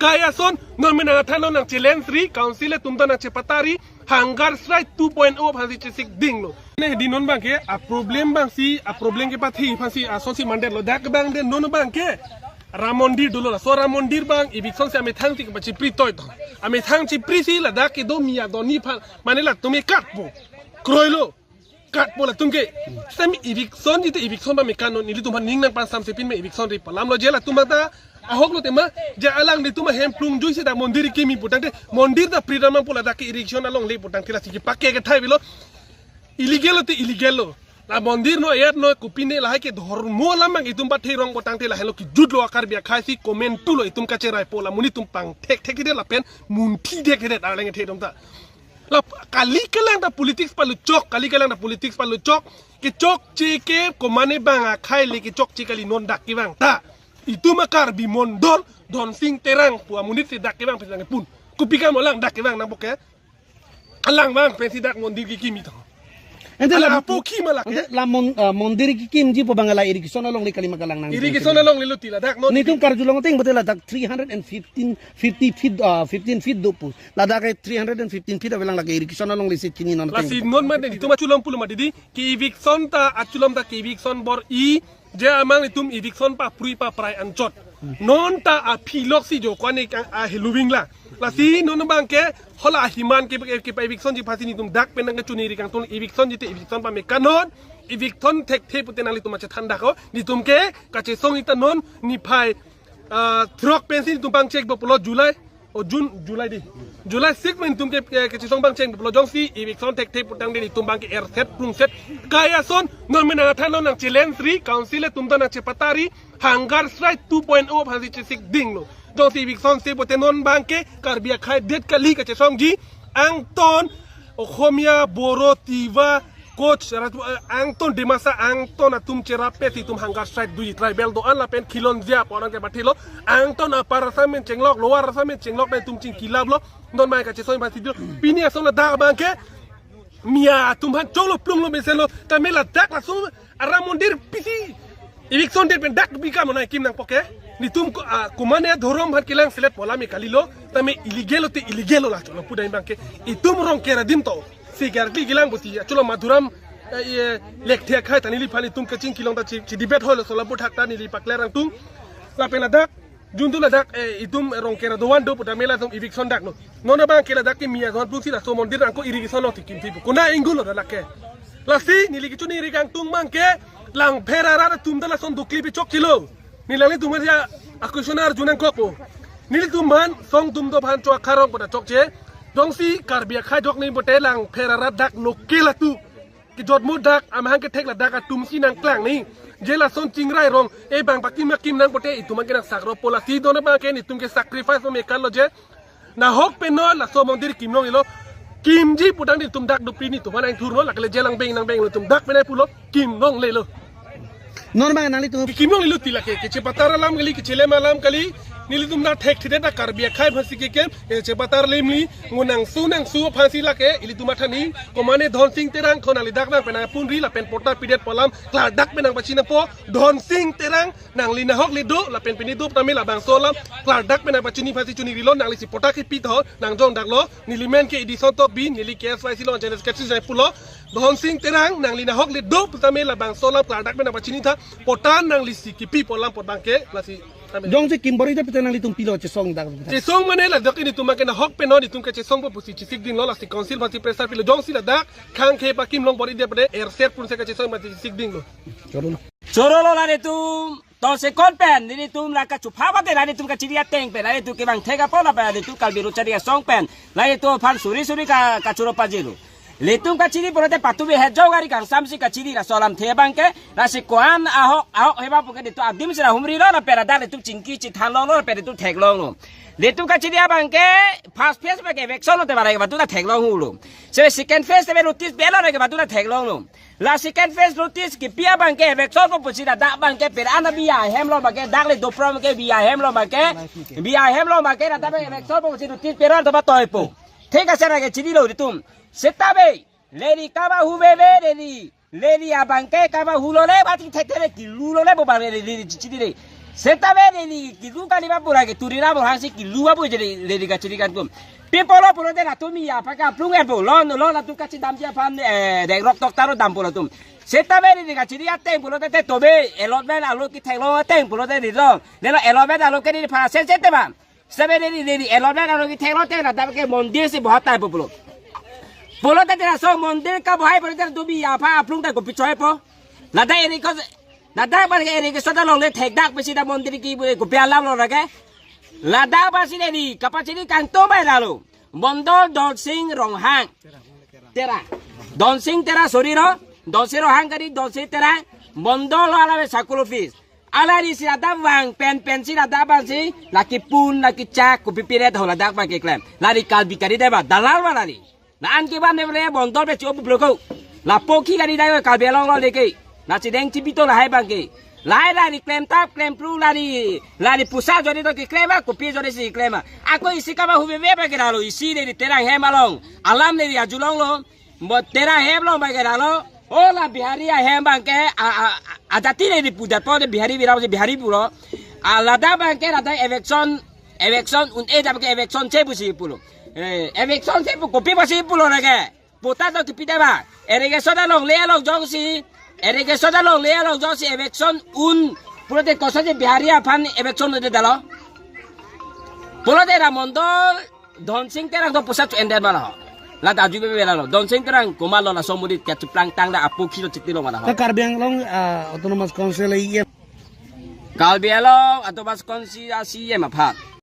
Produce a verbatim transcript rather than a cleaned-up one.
Kai ason, non menang athan lo nang challenge ri, council atum ta nang chepatari, hunger strike two point oh aphansi chesik dinglo. Ne di non abangke, a problem abangsi, a problem kepathi aphansi, asonsi mandetlo, dak abang de non abangke. Ram Mondir dolo laso Ram Mondir abang, eviction si amethang si kepachipri toi to. Amethang chiprisi ladak kedo mia doni aphan, mane latum ke katpo. Kroilo. Katpo latum ke. Sami eviction jite eviction ba me kan non, nelitum aphan ning nangpangsamse pin me eviction ri pu alam lo je latum ta. Ahok lo tema, je alanglitum ahem plung juisi dak mondir kimi putangte, mondir ta pri ram nangpo ladak ke eviction alongle putangte lasi kepake kethai avelo. Illegal lo te illegal lo. La mondir no ayat no kopine lahai ke dhormo alam abang itum pathe rong putangte lahelo kejutlo a Karbi akhai si comment tulo itum kacheraipo la monit atum pangthekthek de lapen munthi thekthedet arleng the dong ta. La kali kelang ta politics paluchok, kali kelang ta politics paluchok. Kechokche ke komane abang akhai le kechokche kali non dak kevang ta. Itum a Karbi mondol, Dhonsing Terang pu amonit si dak kevang pensi nangpun. Kopi kam alang dak kevang nangpo ke. Alang vang pensi dak mondir kekimi to. Ante Alang la apokhi malak ante ke. La mon, ah, mondir kekimji pu abang la eviction alongle kali ma kalang nang. Eviction alongle lo ti ladak non. Netum karjulong ateng bote ladak three hundred and fifteen, fifty feet, ah, fifteen feet do pu. Ladak ke three hundred and fifteen feet avelang lake eviction alongle si chini non ateng. Lasi non ma de itum achulom pulo ma didi, ke eviction ta achulom ta ke eviction bor-i, je amang itum eviction paprui paprai anchot. Non ta aphi lok si jo kwane kang a heloving la. Lasi non abangke hala ahiman ke, ke, kepa evictionji aphansi netum dak pen nangkachuniri kangtung, eviction jite eviction pame kan non. Eviction thekthe pute nanglitum achethan dak ho. Netum ke kachesong ita non niphai, ah, throk pensi netum pangchekpo pulo July. O June, July di. July six pen netum ke, ke, kachesong pangchekpo pulo jongsi eviction thekthe putangte netum abangke erset prungset. Kai ason, non menang athan lo nang challenge ri, council atum ta nang chepatari, hunger strike two point oh aphansi chesik dinglo. Jongsi eviction se bote non abangke, Karbi akhai det kali kachesongji, angton, Okhomia, Boro, Tiwa, Koch, Rajput, eh, angton Dimasa, angton atum cherap pe si itum hunger strike doji tribal do-an lapen khilonjia pu aron kepathilo. Angton Upper Assam pen chenglok, Lower Assam pen chenglok pen itum chingkilaplo. Non mai kachesong pasi do. Pini ason ladak abangke mia atum aphan cholo plunglo meselo. Tame ladak laso a Ram Mondir pisi eviction det pen dak bika mona kim nangpo ke. Netum ko, ah, komane dhorom aphan kelangselet pu alam ke kalilo. Tame illegal lo te illegal lo la cholo pudai abangke. Itum Rongker adim to. Si gardi gilang busi, achulom Madhuram, eh, eh, lekthe akhai ta neliphan itum kachingki long ta chi, chi debate hall Solapur thak ta neli paklar angtung. Lapen ladak, juntu ladak, eh, itum Rongker adovan do putame latum eviction daklo. Non abangke ladak ke mia dovan pusi laso mondir angko eviction lo tikim thibu. Kona inggulo dak lake. Lasi neli kachuniri kangtung abangke, Langpher arat atum ta lason dokli pechokchelo. Neli nanglitum aja a question arju nangkokpo. Nelitum aphan song atum do aphan chua kharong pada chokche. Jongsi Karbi akhai jok ni bote Langpher arat dak local atum. Kejotmo dak amahang kethek ladak atumsi nangklang ni. Je lason chingrai rong. E bang pakim pakim nang bote itum abangke nang sakropo lasi non abangke netum ke sacrifice pame kan lo je. Nahok pen non laso mondir kim longlelo. Kimji putangte netum dak dopri netum aphan nangthurlo, lakle je lang beng nang beng lo, netum dak pen ai pulo kim longlelo. Non abang nanglitum. Kim longlelo ti lake, kechepatar alam kali, kechelem alam kali, nelitum na thekthedet dak Karbi akhai aphansi keklem, kechepatar lemli, ngunangsu nangsu aphansi lake, ilitum athani, komane Dhonsing Terang, ko nangli dak nang pen nangpunri, lapen patta pidet pu alam, klardak pen nangpachinipo, Dhonsing Terang, nangli nahok le do, lapen pini do tame labangso alam, klardak pen nangpachini aphansi chunirilo, nanglisi patta kepi to, nangjong daklo, neli men ke Edison Tokbi, neli K S Y C lo, General Secretary jai pulo, Dhonsing Terang, nangli nahok le do, tame labangso alam, klardak pen nangpachini tha, patta nanglisi kepi pu alam pu abangke, lasi, tame. Jongsi kim bor-idet pute nanglitum pilo chesong dak. Chesong mane ladak netum abangke nahok pen non netum kachesongpo pusi chesik dinglo, lasi council aphansi pressure pilo, jongsi ladak, khang khe pakim long bor-idet pute, erset prungset kachesong aphansi chesik dinglo. Choro lo. Choro lo la netum. To second pen, nelitum la kachupha bate la netum kachiri ateng pen, la netum kevang thek apot lapen la netum Karbi Lo Charli Asong pen, la netum aphan suri suri ka, kachoro pajirlo. Netum kachiri pulote patu bi het jo gari kangsamsi kachiri laso alamthe abangke, lasi ko-an ahok, ahok heba puke netum adim sira humrilo lapen ladak netum chingki chithan longlo lapen netum theklonglo. Netum kachiri abangke, first phase abangke eviction lo te barai ke batu ta theklong hulo. Se second phase te notice pelo ke batu ta theklonglo. La second phase notice kepi abangke eviction po pusi ladak abangke pera ana bi ahem lo abangke dak le doprom ke bi ahem lo abangke. Bi ahem lo abangke ladak abang eviction po pusi notice pera to ba toipo. Thik ase na ke chinilo netum. Seta be. Leli kaba hu be be leli. Leli abangke kaba hu lo le bati thek thek le kilu lo le bo bang le leli chini le. Seta be neli kilu kali ba pura ke turi na borang si kilu ba bu jadi lady kachiri kan kum. People lo pulote na tumi ya pa ka plung e bo lo no lo na tu kachidamji aphan eh dek rok tok taro dam pulo tum. Seta be neli kachiri ateng pulote te tobe allotment alo ketheklo ateng pulote nilo. Nelo allotment alo ke neli pha sen seta ba. Seta be neli neli allotment alo ketheklo te na dam ke mondir si bohat tai pulo. Pulote te na so mondir ka bohai pulote tumi ya pa aplung ta kopi choi po. Ladak eri ko ladak ban ke eri ke sota longle thekdak pesi da mondir ki bu kopi alam lo lake. Ladak pasi neli kapachiri kangto bai lalo. Mondol Donsing Ronghang. Terang. Donsing Terang, sorry ro. Donsing Ronghang kari Donsing Terang. Mondol lo alave circle office. Alari si ladak vang pen pen si ladak ban si laki pun laki chak kopi piret ho ladak ban keklem. Lari Karbi kari deba dalal ba lari. La an ke ban ne bre mondol be cho bu bloko. Lapu ki kari dai Karbi Anglong lo leke. La chideng chibito lahai bang ke. Lahai lari klem tap klem pru lari lari pusa jodi to keklem a kopi jodi si klem a. Ako isi kama hubebe bang ke dalo isi de Terang hem along. Alam de aju long lo. Mo Terang hem lo bang ke dalo. O la Bihari ahem bang ke a a a- ajati de pu dapo de Bihari bira Bihari pulo. A ladak bang ke ladak eviction eviction un e dap ke eviction che pusi pulo. Eh, eviction che pu kopi pusi pulo na ke. Pota to kipi deba. Irrigation along le along jongsi. Irrigation along le along jongsi eviction un pulote kosa je Bihari aphan eviction de dalo. Pulote ra mondol Donsing Terang to pusat chu ender mala ho. La daju be bela lo. Donsing Terang komat lo laso mudit kachiplang tang da apu khilo chiti lo mala ho. Ta Karbi Anglong ah, Autonomous Council E M. Karbi Anglong Autonomous Council a C M aphan.